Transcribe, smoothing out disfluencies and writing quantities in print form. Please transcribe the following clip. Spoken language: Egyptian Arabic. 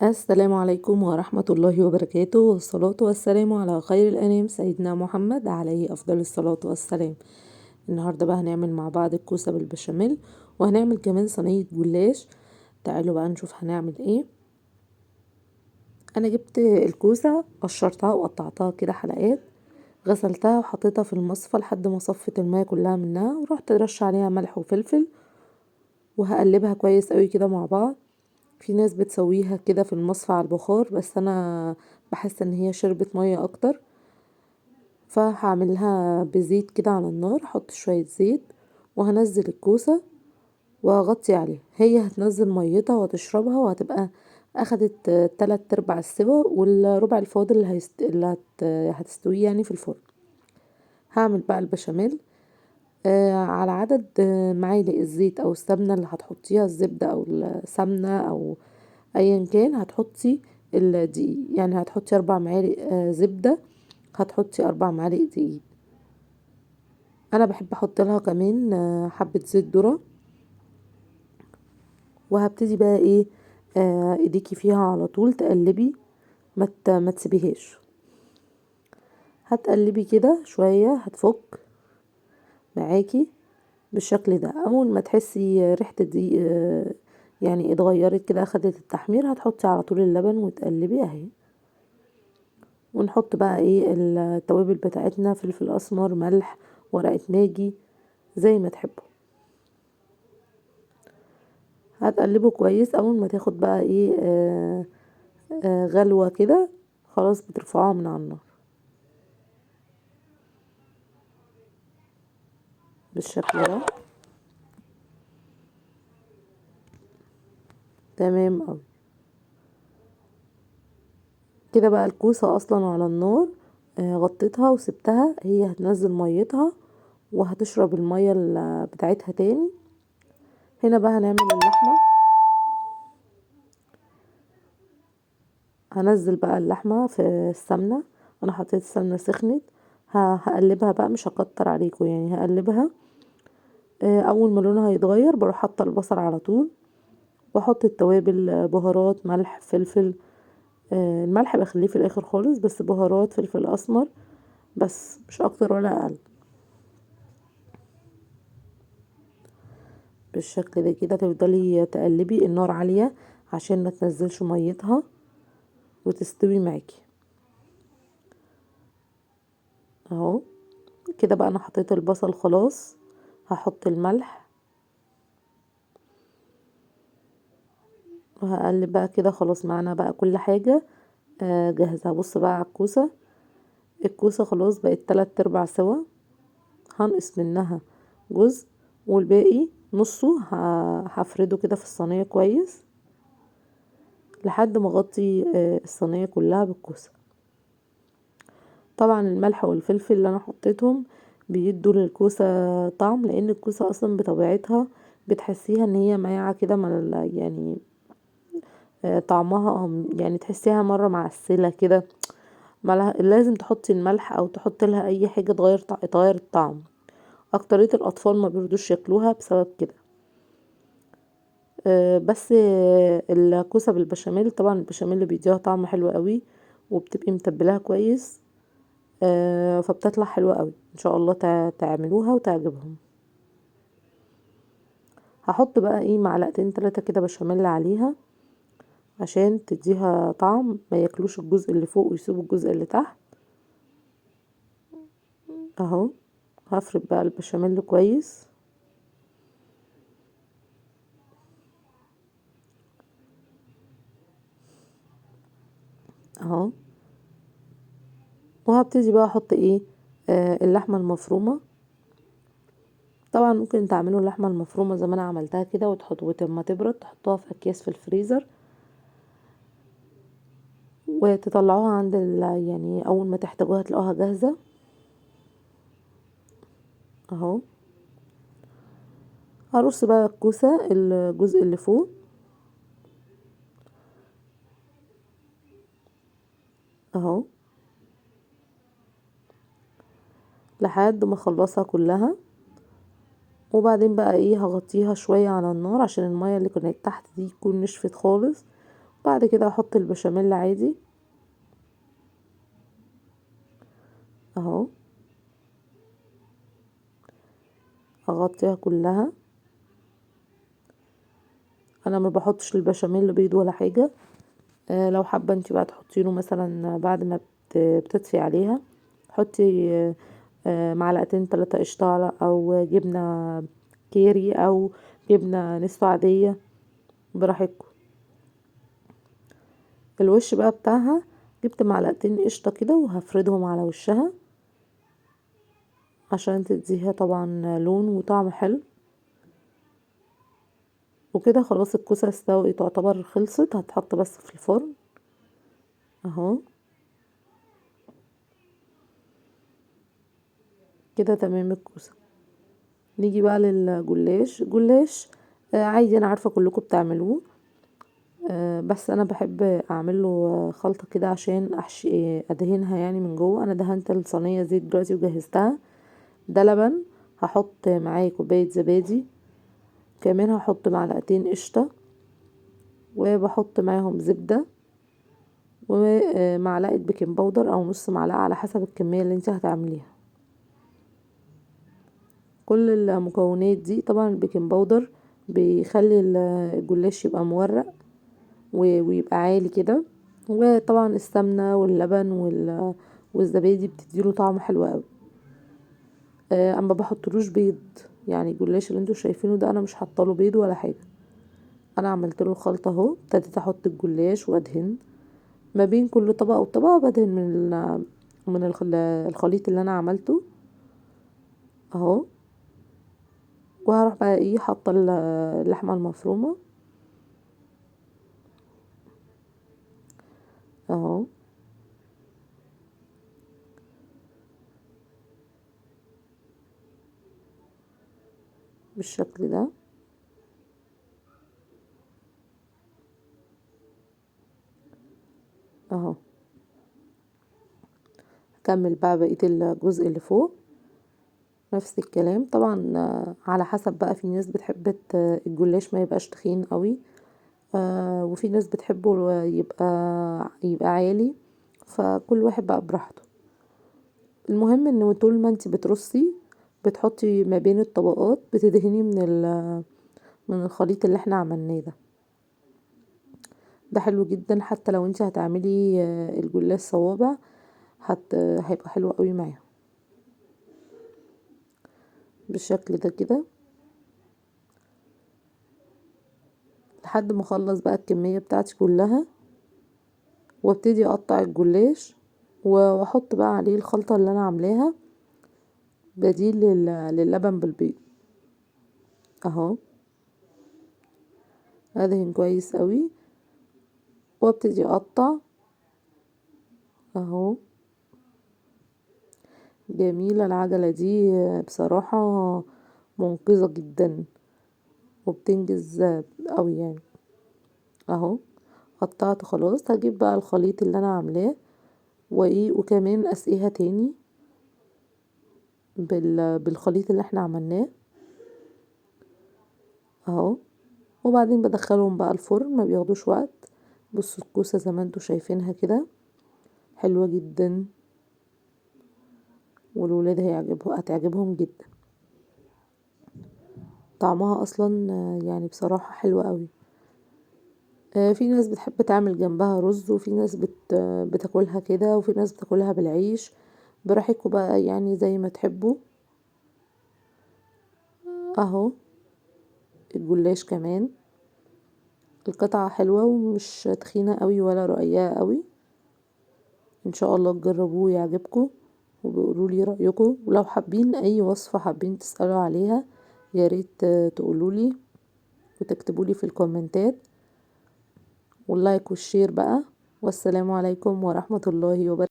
السلام عليكم ورحمة الله وبركاته، والصلاة والسلام على خير الأنام سيدنا محمد عليه أفضل الصلاة والسلام. النهاردة بقى هنعمل مع بعض الكوسة بالبشاميل، وهنعمل كمان صينية جلاش. تعالوا بقى نشوف هنعمل ايه. انا جبت الكوسة قشرتها وقطعتها كده حلقات، غسلتها وحطيتها في المصفى لحد ما صفت المية كلها منها، ورحت رش عليها ملح وفلفل، وهقلبها كويس قوي كده مع بعض. في ناس بتسويها كده في المصفى على البخار، بس انا بحس ان هي شربت مية اكتر، فهعملها بزيت كده على النار. احط شوية زيت وهنزل الكوسة وهغطي عليها، هي هتنزل ميتها وهتشربها وهتبقى اخدت 3/4 السوا، والربع الفاضل اللي هتستويه في الفرن. هعمل بقى البشاميل على عدد معالق الزيت او السمنة اللي هتحطيها، الزبدة او السمنة او ايا كان. هتحطي الدقيق، يعني هتحطي 4 معالق زبدة، هتحطي 4 معالق دقيق. انا بحب احط لها كمان حبة زيت ذرة. وهبتدي بقى ايديكي فيها على طول تقلبي، ما تسيبيهاش، هتقلبي كده شوية هتفك معاكي بالشكل ده. اول ما تحسي ريحة الدقيق اتغيرت كده، اخدت التحمير، هتحطي على طول اللبن وتقلبي اهي. ونحط بقى التوابل بتاعتنا، فلفل اسمر، ملح، ورقة ماجي، زي ما تحبوا. هتقلبه كويس. اول ما تاخد بقى غلوة كده، خلاص بترفعوها من على النار بالشكل ده. تمام قوي كده. بقى الكوسة اصلا على النار، غطيتها وسبتها، هي هتنزل ميتها وهتشرب المية بتاعتها تاني. هنا بقى هنعمل اللحمة. هنزل بقى اللحمة في السمنة. انا حطيت السمنة سخنت، هقلبها بقى، مش هكتر عليكم هقلبها. اول ما لونها يتغير بروح حاطة البصل على طول، واحط التوابل، بهارات، ملح، فلفل. الملح بخليه في الاخر خالص، بس بهارات، فلفل اسمر، بس مش اكتر ولا اقل. بالشكل ده كده تفضلي تقلبي، النار عالية عشان ما تنزلش ميتها وتستوي معاكي اهو. كده بقى انا حطيت البصل خلاص، هحط الملح وهقلب بقى كده. خلاص معانا بقى كل حاجة جاهزة. هبص بقى على الكوسة. الكوسة خلاص بقت 3/4 سوا، هنقص منها جزء والباقي نصه هفرده كده في الصينية كويس لحد ما اغطي الصينية كلها بالكوسة. طبعا الملح والفلفل اللي انا حطيتهم بيدوا للكوسة طعم، لان الكوسة اصلا بطبيعتها بتحسيها ان هي مايعة كده، طعمها تحسيها مرة معسلة كده، لازم تحطي الملح او تحطي لها اي حاجة تغير الطعم. اكترية الاطفال ما بيرضوش ياكلوها بسبب كده. بس الكوسة بالبشاميل طبعا البشاميل بيديها طعم حلو قوي، وبتبقي متبلاها كويس، فبتطلع حلوة قوي. ان شاء الله تعملوها وتعجبهم. هحط بقى معلقتين 3 كده بشاميل عليها عشان تديها طعم، ما ياكلوش الجزء اللي فوق ويسيبوا الجزء اللي تحت اهو. هفرد بقى البشاميل كويس. اهو. وهبتدي بقى احط اللحمة المفرومة. طبعا ممكن تعملوا اللحمة المفرومة زي ما انا عملتها كده، ولما تبرد تحطوها في اكياس في الفريزر وتطلعوها عند اول ما تحتاجوها تلاقوها جاهزة اهو. هرص بقى الكوسة الجزء اللي فوق اهو لحد ما اخلصها كلها. وبعدين بقى هغطيها شوية على النار عشان المية اللي كانت تحت دي تكون نشفت خالص، بعد كده هحط البشاميل عادي اهو، اغطيها كلها. انا ما بحطش البشاميل بيض ولا حاجة، لو حابة انتي بقى تحطي له مثلا بعد ما بتطفي عليها حطي معلقتين 3 قشطة او جبنة كيري او جبنة نستو عادية، براحتكم. الوش بقى بتاعها جبت معلقتين قشطة كده وهفردهم على وشها عشان تديها طبعا لون وطعم حلو. وكده خلاص الكوسة استوت، تعتبر خلصت، هتحط بس في الفرن اهو كده تمام الكوسة. نيجي بقى للجلاش. جلاش عادي انا عارفة كلكم بتعملوه، بس انا بحب اعمل له خلطة كده عشان ادهنها من جوه. انا دهنت الصينية زيت دلوقتي وجهزتها. ده لبن، هحط معاه كوباية زبادي، كمان هحط معلقتين قشطة، وبحط معاهم زبدة ومعلقة baking powder او نص معلقة على حسب الكمية اللي انت هتعمليها. كل المكونات دي طبعا ال baking powder بيخلي الجلاش يبقى مورق ويبقى عالي كده، وطبعا السمنة واللبن والزبادي بتديله طعم حلو قوي. اما بحطلوش بيض، الجلاش اللي انتوا شايفينه ده انا مش حاطه بيض ولا حاجه، انا عملت له الخلطه اهو. ابتديت احط الجلاش وادهن ما بين كل طبقه وطبقه، بدهن من الخليط اللي انا عملته اهو. وهروح بقى حاطه اللحمه المفرومه اهو. بالشكل ده. اهو. هكمل بقى بقية الجزء اللي فوق نفس الكلام. طبعا على حسب بقى، في ناس بتحب الجلاش ما يبقاش تخين قوي، وفي ناس بتحبه يبقى عالي، فكل واحد بقى براحته. المهم انه طول ما انتي بترصي بتحطي ما بين الطبقات، بتدهني من الخليط اللي احنا عملناه ده. ده حلو جدا، حتى لو انتي هتعملي الجلاش صوابع هيبقى حلو قوي معاهم بالشكل ده كده. لحد ما اخلص بقى الكمية بتاعتي كلها، وابتدي اقطع الجلاش واحط بقى عليه الخلطة اللي انا عاملاها بديل للبن بالبيض اهو. ادهن كويس قوي وابتدي اقطع اهو. جميلة العجلة دي بصراحة، منقذة جدا وبتنجز قوي اهو. قطعت خلاص. هجيب بقى الخليط اللي انا عاملاه وكمان اسقيها تاني بالخليط اللي احنا عملناه اهو. وبعدين بدخلهم بقى الفرن، ما بياخدوش وقت. بصوا الكوسة زي ما انتوا شايفينها كده حلوة جدا، والولاد هتعجبهم جدا. طعمها اصلا بصراحة حلو قوي. في ناس بتحب تعمل جنبها رز، وفي ناس بتاكلها كده، وفي ناس بتاكلها بالعيش. براحتكم بقى زي ما تحبوا اهو. الجلاش كمان القطعة حلوة ومش تخينة قوي ولا رقيقة قوي. ان شاء الله تجربوه ويعجبكم وبيقولوا لي رأيكم، ولو حابين اي وصفة حابين تسألوا عليها يا ريت تقولوا لي وتكتبوا لي في الكومنتات، وال like وال share بقى. والسلام عليكم ورحمة الله وبركاته.